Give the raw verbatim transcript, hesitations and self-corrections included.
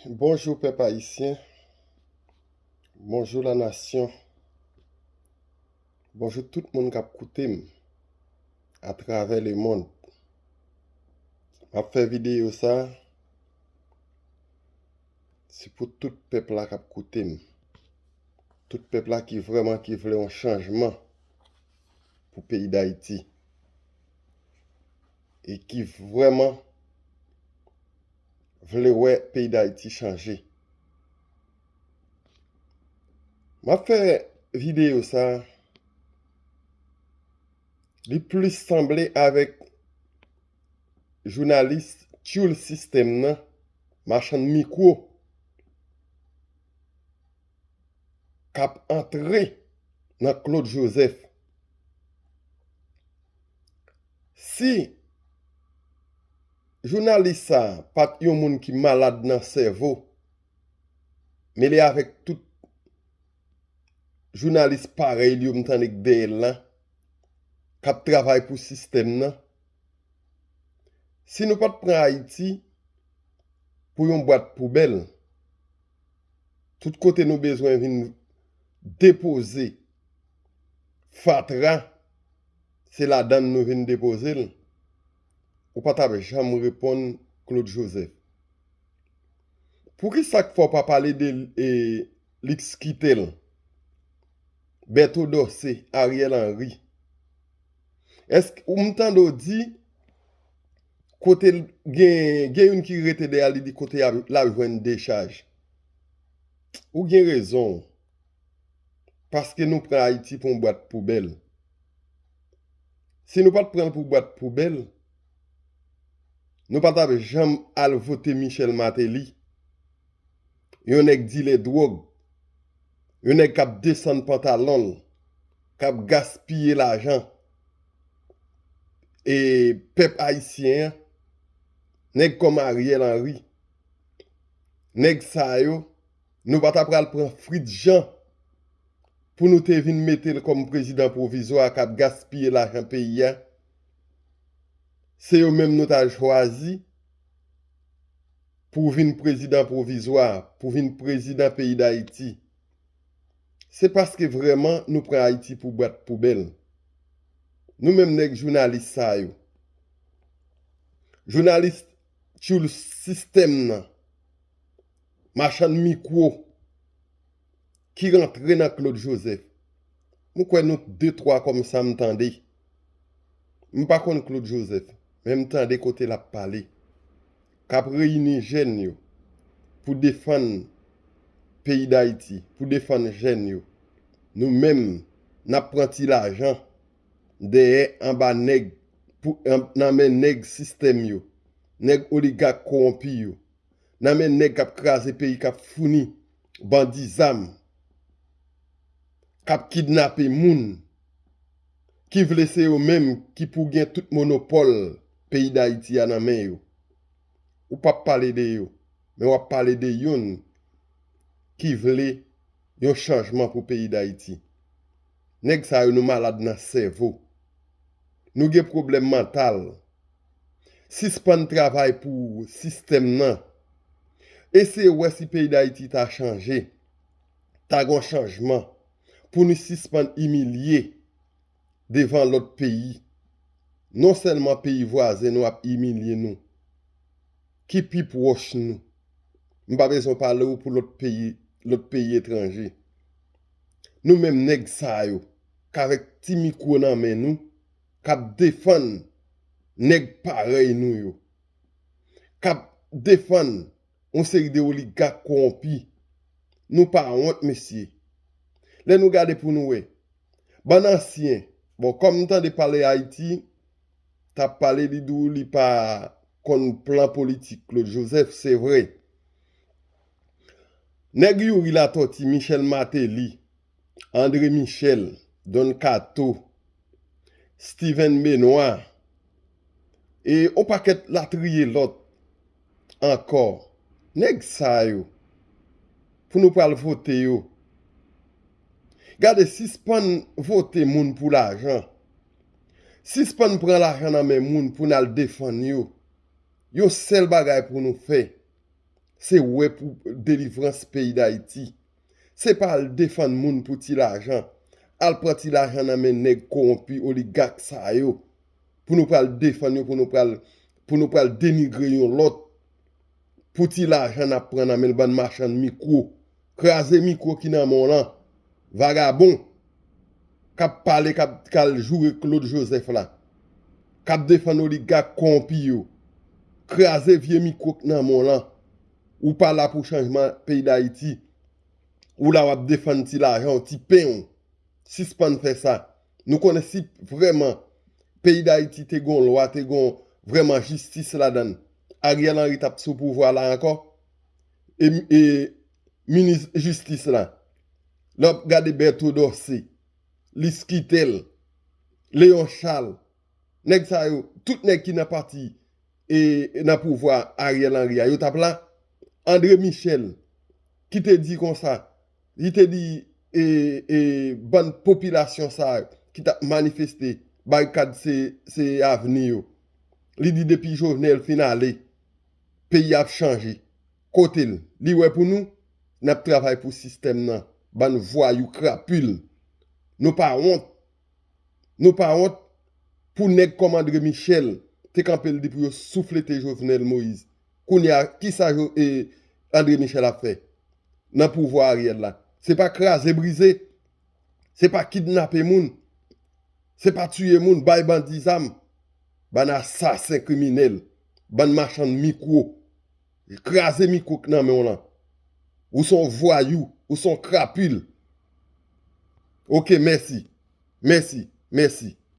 Bonjou pèp ayisyen, bonjou lanasyon, bonjou tout moun k ap koute m atravè lemonn. M ap fè videyo sa, se pou tout pèp la k ap koute m. Tout pèp la ki vrèman ki vle yon chanjman pou peyi Dayiti. E ki vrèman vle wè peyi Dayiti chanje. M ap fè videyo sa, li plis sanble avèk jounalis tyoul sistèm nan, machann mikwo, k ap antre nan Claude Joseph. Si jounalis sa a pa t yon moun ki malad nan sèvo, mele avèk tout jounalis parèy li yo m tande k dèyè l la, k ap travay pou sistèm nan, si nou pa t pran Ayiti pou yon bwat poubèl, tout kote nou bezwen vin depoze fatra, se ladan l nou vin depoze l, ou pa t ap janm reponn Claude Joseph. Poukisa k fè w pa pale de e, Lix Quitel, Berto Dorcé, Ariel Henry? Èske ou m tande w di kote l gen, gen youn ki rete dèyè l, li di kote l ap jwenn dechaj? Ou gen rezon w. Paske nou pran Ayiti pou yon bwat poubèl. Si nou pa t pran l pou bwat poubèl, nou pa t ap janm al vote Michel Martelly, yon nèg dilè dwòg, yon nèg k ap desann pantalon l, k ap gaspiye lajan e pèp ayisyen an, nèg kòm Ariel Henry. Nèg sa yo, nou pa ta pral pran Fritz Jean pou nou te vin mete l kòm prezidan pwovizwa k ap gaspiye lajan peyi a. Se yo menm nou ta chwazi pou vin prezidan pwovizwa, pou vin prezidan peyi Dayiti. Se paske vrèman nou pran Ayiti pou bwat poubèl. Nou menm nèg jounalis sa yo. Jounalis tchoul sistèm nan. Machann mikwo ki rantre nan Claude Joseph. M kwè nou de twa kòm sa m tande. M pa konn Claude Joseph, men m tande kote l ap pale. K ap reyini jèn yo pou defann peyi Dayiti, pou defann jèn yo. Nou menm, n ap pran ti lajan dèyè anba nèg, pou, an, nan men nèg sistèm yo, nèg oligak kowonpi yo, nan men nèg k ap kraze peyi, k ap founi bandi zam, k ap kidnape moun, ki vle se yo menm ki pou gen tout monopòl peyi Dayiti a nan men yo. Ou p ap pale de yo, men w ap pale de youn ki vle yon chanjman pou peyi Dayiti. Nèg sa yo, nou malad nan sèvo. Nou gen pwoblèm mantal. Sispann travay pou sistèm nan. Eseye wè si peyi Dayiti ta chanje, ta gen yon chanjman, pou nou sispann imilye devan lòt peyi. Non sèlman peyi vwazen nou ap imilye nou, ki pi pwòch nou. M pa bezwen pale w pou lòt peyi, lòt peyi etranje. Nou menm nèg sa yo, k avèk ti mikwo nan men nou, k ap defann nèg parèy nou yo, k ap defann yon seri de oligak kowonpi. Nou pa wont, mesye. Lè nou gade pou nou wè, bann ansyen, bon, kòm m tande pale Ayiti, t ap pale, li di w li pa konn plan politik Claude Joseph, se vre. Nèg Youri Latòti, Michel Martelly, André Michel, Don Kato, Steven Benoît, e yon pakèt latriye lòt ankò. Nèg sa yo, pou nou pral vote yo, gade, sispann vote moun pou lajan. Sispann pran lajan nan men moun pou n al defann yo. Yon sèl bagay pou nou fè, Se wè pou delivrans peyi Dayiti. Se pa al defann moun pou ti lajan. Al pran ti lajan nan men nèg kowonpi, oligak sa yo. Pou nou pral defann yo, pou nou pral, pou nou pral denigre yon lòt. Pou ti lajan n ap pran nan men l, bann machann mikwo. Kraze mikwo ki nan men w lan. Vagabon. K ap pale, k ap, k al joure Claude Joseph la. K ap defann oligak kowonpi yo. Kraze vye mikwo k nan men w lan. Ou pa la pou chanjman peyi Dayiti. Ou la w ap defann ti lajan w, ti pen w. Sispann fè sa. Nou konnen si vrèman peyi Dayiti te gon lwa, te gon vrèman jistis ladan l, Ariel Henry t ap sou pouvwa la ankò? E, e minis jistis la, lè w ap gade Berto Dorcé, Lisky Tèl, Léon Charles, nèg sa yo, tout nèg ki nan pati e nan pouvwa Ariel Henry a, yo t ap la. André Michel, ki te di konsa, li te di e, e bann popilasyon sa ki t ap manifeste, barikad se, se avni yo. Li di depi Jovenel fin ale, peyi a ap chanje. Kote l? Li wè pou nou? N ap travay pou sistèm nan. Bann vwayou krapil. Nou pa wont. Nou pa wont pou nèg kòm André Michel te kanpe l di pou yo souflete Jovenel Moïse. Kounye a, kisa Jo- e, André Michel ap fè nan pouvwa Ariel la? Se pa kraze brize, se pa kidnape moun, se pa tiye moun, bay bandi zam. Bann asasen kriminèl, bann machann mikwo, kraze mikwo k nan men w lan. Ou se yon vwayou, ou se yon krapil. Oke, mèsi. Mèsi, mèsi.